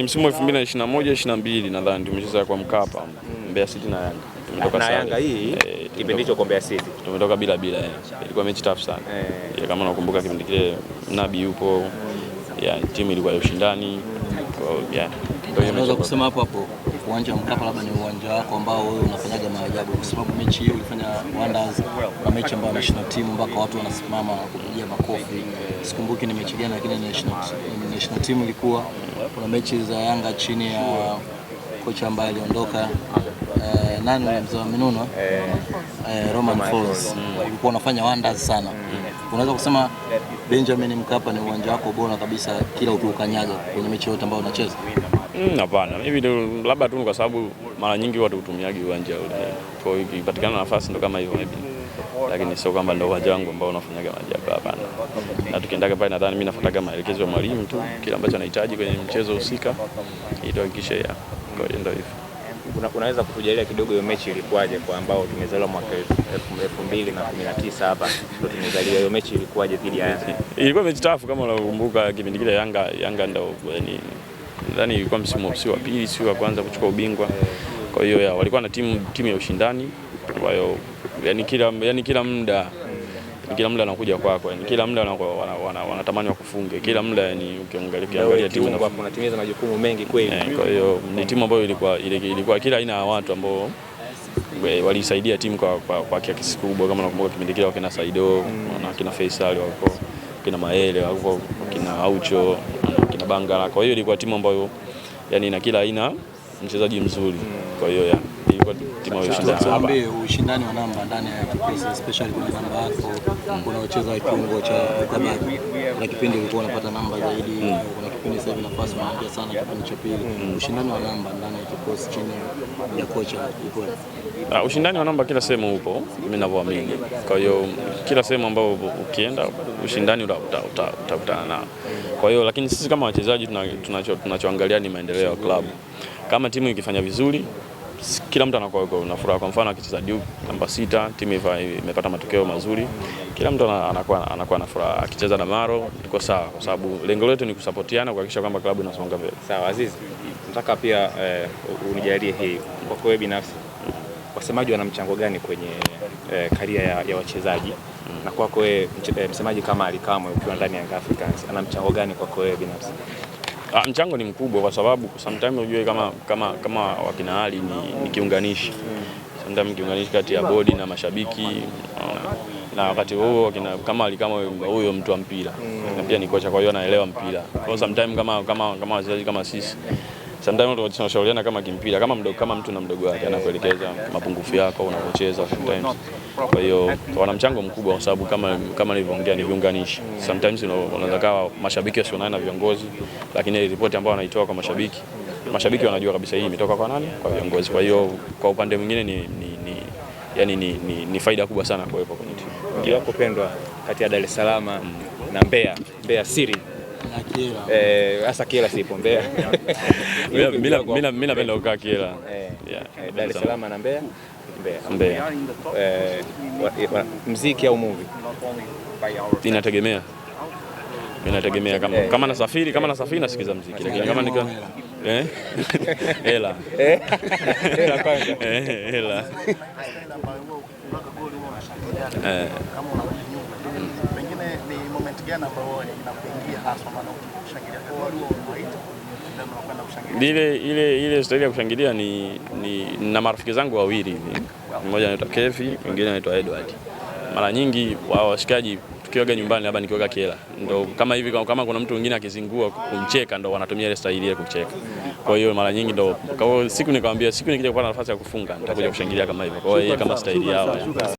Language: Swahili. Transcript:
Msimu wa 2021 22 nadhani tumecheza kwa Mkapa, Mbeya City na Yanga. Tumetoka na sare. Yanga hii kipindi hicho kwa Mbeya City. Tumetoka bila bila, eh. Ilikuwa mechi tough sana. Yeah, kama unakumbuka kipindi kile Nabi yupo. Yeah, timu ilikuwa ya ushindani. Kwa hiyo, yeah. Kwa hiyo Unaweza mechi kusema hapo hapo uwanja wa Mkapa labda ni uwanja wako ambao wewe unafanyaga maajabu, kwa sababu mechi hiyo ulifanya wonders na mechi ambayo national team mpaka watu wanasimama kupigia makofi. Sikumbuki ni mechi gani, lakini ni national team ilikuwa. Kuna mechi za Yanga chini ya kocha ambaye aliondoka, nani yule mzee wa Minuno, Romain Folz, ulikuwa unafanya wonders sana. Unaweza kusema Benjamin Mkapa ni uwanja wako bora kabisa kila ukiukanyaga kwenye mechi yote ambayo unacheza? Hapana, maybe labda tu kwa sababu mara nyingi watu hutumiagi uwanja ule. Kwa hiyo ikipatikana nafasi ndo kama hivyo maybe. Lakini sio kwamba ndo uwanja wangu ambao unafanyaga maajabu, hapana. Na tukiendaga pale nadhani mimi nafuataga maelekezo ya mwalimu tu, kile ambacho anahitaji kwenye mchezo husika ili tuhakikishe ya. Kwa hiyo ndio hivyo. Unaweza kutujalia kidogo hiyo mechi ilikuwaje kwa ambao tumezaliwa mwaka 2019 hapa ndio tumezaliwa, hiyo mechi ilikuwaje dhidi ya Yanga? Ilikuwa mechi tough kama unakumbuka kipindi kile Yanga ndo yani nadhani ilikuwa msimu si wa pili si wa kwanza kuchukua ubingwa. Kwa hiyo ya walikuwa na timu ya ushindani ambayo yani kila muda anakuja kwako, yani kila muda wanatamani wakufunge kila muda, yani ukiangalia timu Kiungo hapo unatimiza majukumu mengi kweli. Kwa hiyo ni timu ambayo ilikuwa kila aina ya watu ambao walisaidia timu kwa kiasi kikubwa. Kama nakumbuka kipindi kile wakina Saido na kina Faisal wako, kina Maele wako, kina Aucho, kina Bangala. Kwa hiyo ilikuwa timu ambayo yani ina kila aina mchezaji mzuri. Kwa hiyo ya ilikuwa timu ya ushindani. Tuambie ushindani wa namba ndani ya kikosi, especially kwenye namba yako unaocheza kiungo cha ukabaji. Kuna kipindi ulikuwa unapata namba zaidi, kuna kipindi sasa hivi nafasi unaingia sana kipindi cha pili. Ushindani wa namba ndani ya kikosi chini ya kocha upo? Ushindani wa namba kila sehemu upo, mimi ninavyoamini. Kwa hiyo kila sehemu ambayo ukienda ushindani utakutana nao. Kwa hiyo lakini sisi kama wachezaji tunachoangalia ni maendeleo ya klabu. Kama timu ikifanya vizuri, kila mtu anakuwa yuko na furaha. Kwa mfano akicheza Duke namba 6, timu imepata matokeo mazuri, kila mtu anakuwa na furaha. Akicheza Damaro tuko sawa, kwa sababu lengo letu ni kusapotiana kuhakikisha kwamba klabu inasonga mbele. Sawa Aziz, nataka pia unijalie hii kwako wewe binafsi, wasemaji wana mchango gani kwenye career ya wachezaji na kwako wewe msemaji kama Ally Kamwe ukiwa ndani ya Young Africans ana mchango gani kwako wewe binafsi? Mchango ni mkubwa kwa sababu sometimes unajua kama wakina Ali ni kiunganishi. Sometimes kiunganishi kati ya bodi na mashabiki, na wakati huo wakina kama Ali kama huyo mtu wa mpira na pia ni kocha, kwa hiyo anaelewa mpira. Kwa hiyo sometimes kama wachezaji kama sisi sometimes tunashauriana kama kimpira, kama mdogo, kama mtu na mdogo wake anakuelekeza mapungufu yako unapocheza sometimes. Kwa hiyo wana mchango mkubwa kwa sababu kama nilivyoongea ni viunganishi. Sometimes unaweza kawa mashabiki wasionane na viongozi, lakini ile ripoti ambayo wanaitoa kwa mashabiki, mashabiki wanajua kabisa hii imetoka kwa nani? Kwa viongozi. Kwa hiyo kwa upande mwingine ni faida kubwa sana kuwepo kwenye timu. Mji wako pendwa kati ya Dar es Salaam na Mbeya, Mbeya City. Na Kyela. Hasa Kyela sipo Mbeya. Mimi napenda kukaa Kyela. Yeah. Dar es Salaam na Mbeya? Mbeya. Mbeya. Mziki au movie? Inategemea. Inategemea kama nasafiri nasikiza mziki, lakini kama niko hela. Hela kwanza. Hela. Kama unarudi nyuma, pengine ni moment gani ambayo inakuingia haswa, maana ukishangilia goli unaita then unakwenda kushangilia? Ile staili ya kushangilia ni na marafiki zangu wawili hivi, mmoja anaitwa Kevi, mwingine anaitwa Edward. Mara nyingi wao washikaji tukiwaga nyumbani, labda nikiwaga Kyela, ndo kama hivi, kama kuna mtu mwingine akizingua kumcheka, ndo wanatumia ile staili ile kucheka. Kwa hiyo mara nyingi ndo, kwa hiyo siku nikamwambia, siku nikija kupata nafasi ya kufunga nitakuja kushangilia kama hivyo. Kwa hiyo kama staili yao.